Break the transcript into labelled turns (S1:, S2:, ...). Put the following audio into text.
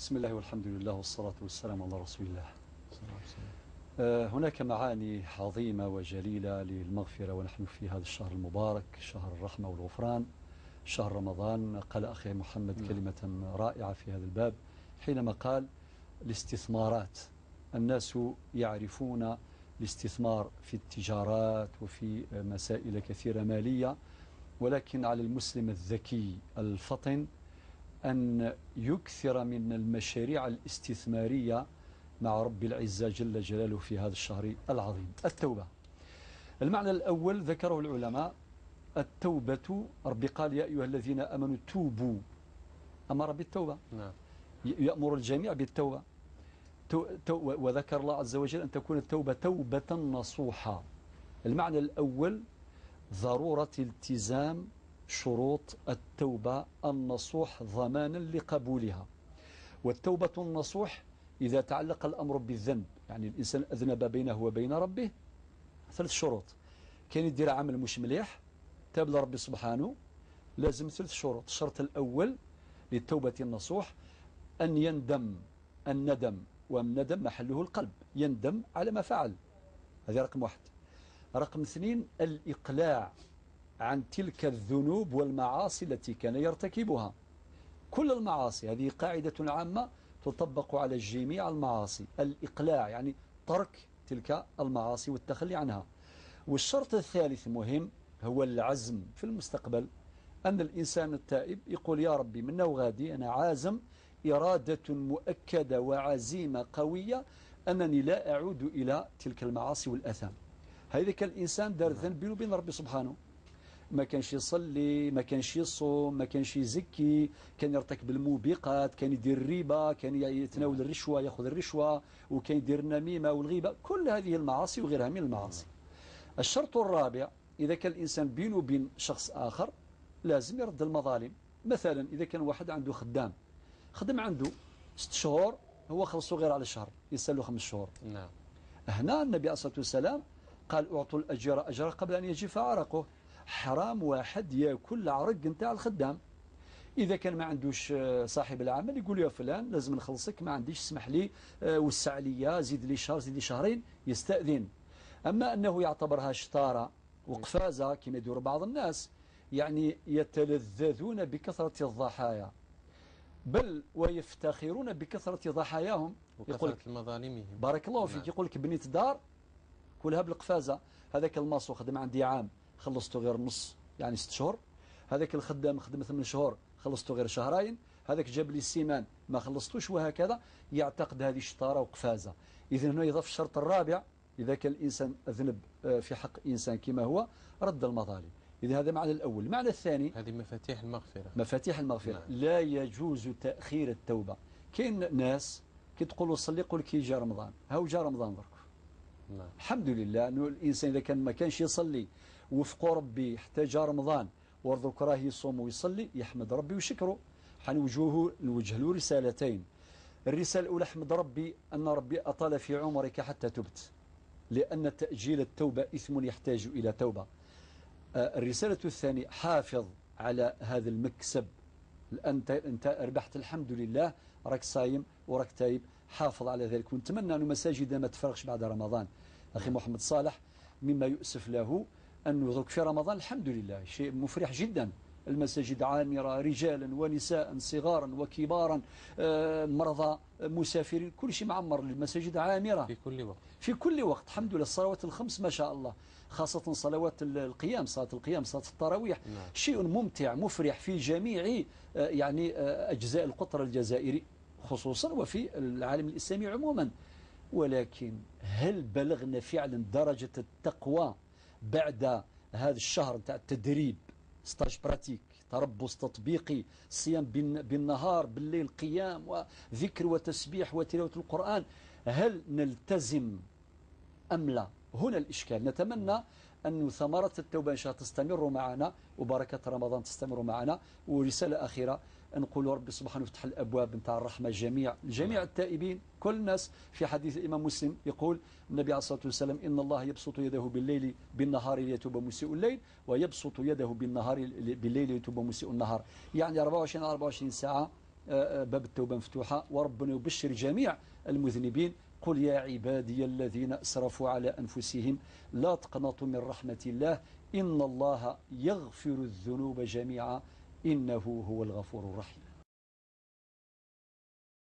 S1: بسم الله والحمد لله والصلاة والسلام على رسول الله. هناك معاني عظيمة وجليلة للمغفرة، ونحن في هذا الشهر المبارك، شهر الرحمة والغفران، شهر رمضان. قال أخي محمد كلمة رائعة في هذا الباب حينما قال الاستثمارات. الناس يعرفون الاستثمار في التجارات وفي مسائل كثيرة مالية، ولكن على المسلم الذكي الفطن أن يكثر من المشاريع الاستثمارية مع رب العزة جل جلاله في هذا الشهر العظيم. التوبة، المعنى الأول ذكره العلماء، التوبة ربي قال يا أيها الذين آمنوا توبوا، أمر بالتوبة.
S2: نعم.
S1: يأمر الجميع بالتوبة، وذكر الله عز وجل أن تكون التوبة توبة نصوحة. المعنى الأول ضرورة التزام شروط التوبة النصوح ضمانا لقبولها. والتوبة النصوح إذا تعلق الأمر بالذنب، يعني الإنسان أذنب بينه وبين ربه، ثلاث شروط. كان يدير عمل مش مليح تاب لربي سبحانه، لازم ثلاث شروط. الشرط الأول للتوبة النصوح أن يندم، الندم، والندم محله القلب، يندم على ما فعل، هذه رقم واحد. رقم اثنين الإقلاع عن تلك الذنوب والمعاصي التي كان يرتكبها، كل المعاصي، هذه قاعدة عامة تطبق على جميع المعاصي، الإقلاع يعني ترك تلك المعاصي والتخلي عنها. والشرط الثالث مهم هو العزم في المستقبل، أن الإنسان التائب يقول يا ربي من وغادي أنا عازم إرادة مؤكدة وعزيمة قوية أنني لا أعود إلى تلك المعاصي والأثام. هذا كان الإنسان دار ذنب بينه وبين ربي سبحانه، ما كانش يصلي، ما كانش يصوم، ما كانش يزكي، كان يرتكب الموبقات، كان يدير الربا، كان يتناول الرشوة، يأخذ الرشوة، وكان يدير النميمة والغيبة، كل هذه المعاصي وغيرها من المعاصي. الشرط الرابع إذا كان الإنسان بينه وبين شخص آخر لازم يرد المظالم. مثلا إذا كان واحد عنده خدام، خدم عنده 6 شهور، هو خلصه غير على شهر، يسأله 5 شهور.
S2: نعم.
S1: هنا النبي عليه الصلاة والسلام قال أعطوا الأجر أجره قبل أن يجف عرقه. حرام واحد ياكل العرق نتاع الخدام. إذا كان ما عندوش صاحب العمل يقول يا فلان لازم نخلصك، ما عنديش، اسمح لي، وسع لي، زيد لي شهر، زيد لي شهرين، يستأذن. أما أنه يعتبرها شطارة وقفازة كما يدير بعض الناس، يعني يتلذذون بكثرة الضحايا، بل ويفتخرون بكثرة ضحاياهم،
S2: وكثرة مظالمهم.
S1: بارك الله فيك. يقول لك بنيت دار كلها بالقفازة، هذاك الماصو خدم عندي عام خلصته غير نص، يعني 6 شهور، هذاك الخدام خدم 8 شهور خلصته غير شهرين، هذاك جاب لي السيمان ما خلصتوش، وهكذا. يعتقد هذه شطارة وقفازة. إذن هنا يضاف الشرط الرابع، إذا كان الإنسان أذنب في حق إنسان كما هو رد المظالم. إذا هذا معنى الأول. المعنى الثاني
S2: هذه مفاتيح المغفرة.
S1: مفاتيح المغفرة.
S2: نعم.
S1: لا يجوز تأخير التوبة. كاين ناس كي تقولوا صلي يقول كي جا رمضان، هاو جا رمضان درك.
S2: نعم.
S1: الحمد لله أنه الإنسان إذا كان ما كانش يصلي وفقوا ربي حتى جا رمضان وردك راه يصوم ويصلي، يحمد ربي ويشكره. حنوجهه نوجه له رسالتين. الرسالة الأولى احمد ربي أن ربي أطال في عمرك حتى تبت، لأن تأجيل التوبة إثم يحتاج إلى توبة. الرسالة الثانية حافظ على هذا المكسب، أنت ربحت الحمد لله، راك صايم وراك تايب، حافظ على ذلك. ونتمنى أن المساجد ما تفرغش بعد رمضان. أخي محمد صالح مما يؤسف له أنه درك في رمضان الحمد لله شيء مفرح جدا، المساجد عامرة رجالا ونساء، صغارا وكبارا، مرضى، مسافرين، كل شيء معمر، المساجد عامرة
S2: في كل وقت،
S1: في كل وقت الحمد لله. الصلوات الخمس ما شاء الله، خاصة صلوات القيام، صلاة القيام، صلاة التراويح.
S2: نعم.
S1: شيء ممتع مفرح في جميع يعني أجزاء القطر الجزائري خصوصا وفي العالم الإسلامي عموما. ولكن هل بلغنا فعلا درجة التقوى بعد هذا الشهر تاع التدريب، stage pratique، تربص تطبيقي، صيام بالنهار بالليل، قيام وذكر وتسبيح وتلاوة القرآن، هل نلتزم أم لا؟ هنا الإشكال. نتمنى أن ثمرة التوبة إن شاء الله تستمر معنا، وبركة رمضان تستمر معنا. ورسالة أخيرة نقول ربي سبحانه يفتح الأبواب نتاع الرحمة جميع التائبين، كل الناس. في حديث الإمام مسلم يقول النبي عليه الصلاة والسلام إن الله يبسط يده بالليل بالنهار ليتوب مسيء الليل، ويبسط يده بالنهار بالليل ليتوب مسيء النهار. يعني 24 ساعة باب التوبة مفتوحة، وربنا يبشر جميع المذنبين: قل يا عبادي الذين أسرفوا على أنفسهم لا تقنطوا من رحمة الله إن الله يغفر الذنوب جميعا إنه هو الغفور الرحيم.